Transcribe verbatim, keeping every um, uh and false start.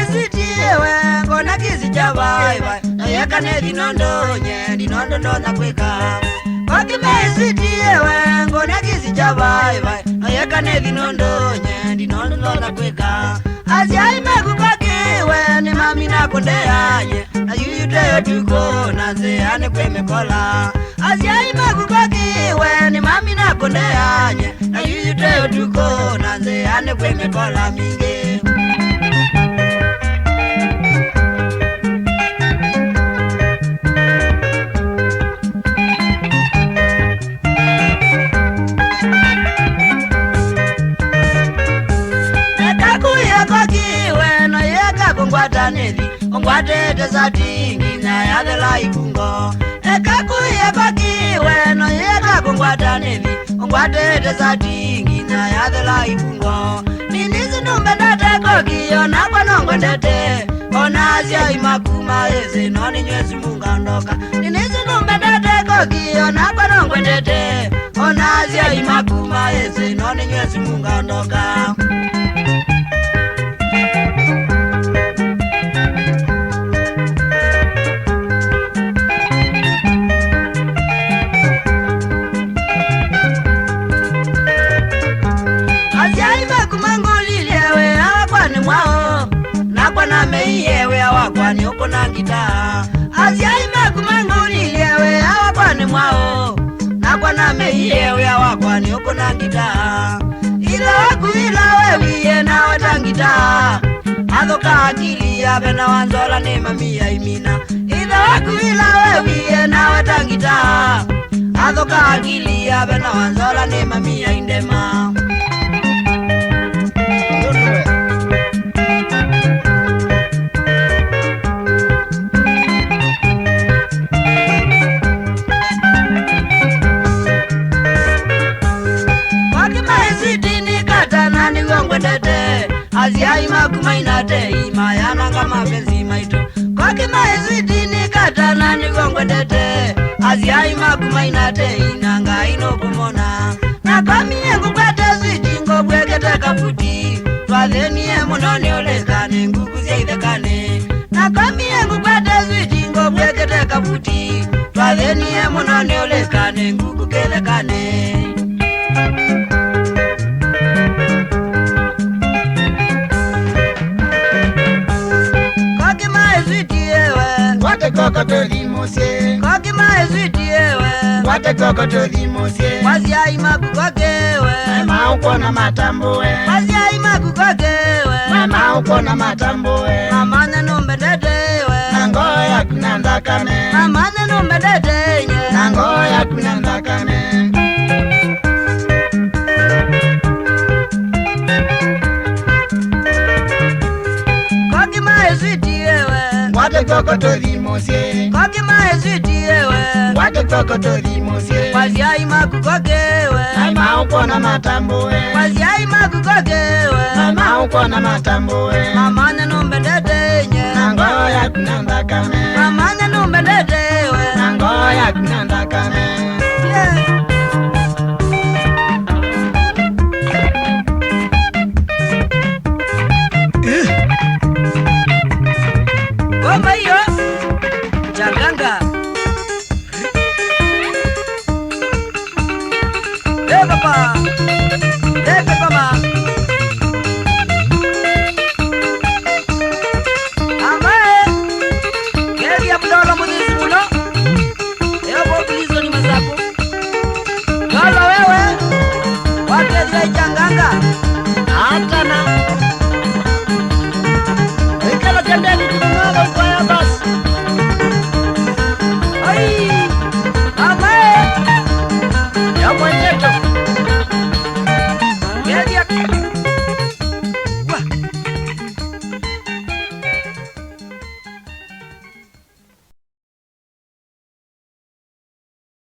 Sweetie we, ngona kĩsĩ kya vai vai, na yeka nethi nũndũ nye, ndi nũndũ ndonya kwĩka. Koki me sweetie we, ngona kĩsĩ kya vai vai, na yeka nethi nũndũ nye, ndi nũndũ ndonya kwĩka. Asyai maku koki we, nĩ mami na kũndeaye, na yuyu te ũtukũ, na nzĩa nĩ kwĩ mĩkola. Asyai maku koki we, nĩ mami na kũndeanye, na yuyu te ũtukũ, na nzĩa nĩ kwĩ mĩkola mingĩ. Eka kuya koki we, no yeka kũngwata nĩthi, ũngwatĩte sati nginya yathela ivungo. Eka kuya koki we, no yeka kũngwata nĩthi, ũngwatĩte sati nginya yathela ivungo. Nĩnĩsĩ nũmbendete koki, onakwa nũngwendete, ona asyai maku maĩsĩ, no nĩnyw'e sumu ngaondoka. Nĩnĩsĩ nũmbendete koki, onakwa nũngwendete, ona asyai maku maĩsĩ, no nĩnyw'e sumu ngaondoka. Asyai maku mangũlilye wĩa wakwa nĩ mwaũ, nakwa nameie wĩa wakwa nĩ ũkũna ngita. Asyai maku mangũlilye wĩa wakwa nĩ mwaũ, nakwa nameie wĩa wakwa nĩ ũkũna ngita. Ithe waku ĩla wewie nawe ta ngita, athũka akili ya vena wa nzola nĩ mami ya imina. Ithe waku ĩla wewie nawe ta ngita, athũka akili ya vena wa nzola nĩ mami ya indema. Koki my sweet nĩ katana nĩw'o ngwendete. Asyai maku mainate imayananga mapenzi maitũ. Koki my sweet nĩ katana nĩw'o ngwendete. Asyai maku mainate ina Ngai nũkũmona. Nakomie ngũkwate sweet ngũvw'ĩkĩte kavuti. Twathĩnie mũno nĩ ũlĩka nĩ nguku sya ithekanĩ. Nakomie ngũkwate sweet ngũvw'ĩkĩte kavuti. Twathĩnie mũno nĩ ũlĩka nĩ nguku kĩthekanĩ. Koki my sweet ewe. Ngwate koko tũthi mũsyĩ. Koki my sweet ewe. Ngwate koko tũthi mũsyĩ. Kwa asyai maku koki ewe. Maũkwona matambũe. Kwa asyai maku koki ewe. Maũkwona matambũe. Mamanya nũmbendete ewe. Na ngoo yaku na nthakame. Mamanya nũmbendete nye. Na ngoo yaku na nthakame. Koki my sweet ewe. Ngwate koko tũthi mũsyĩ. Koki my sweet ewe. Ngwate koko tũthi mũsyĩ. Kwa asyai maku koki ewe. Maũkwona matambũe. Kwa asyai maku koki ewe. Maũkwona matambũe. Mamanya nũmbendete nye. Na ngoo yaku na nthakame. Mamanya nũmbendete ewe. Na ngoo yaku na nthakame. Yeah. Ngoma hiyo changanga. Eh, papa. Eh, papa. Amae. Kethia mdolo mũthĩnzi mũno. Eo bo prison masaku. Lolo wewe. Wakethia ichanganga. Atana. Ikala tendeni tukunala ukwaya basi. Ai. Amae. Ya mwenzetu.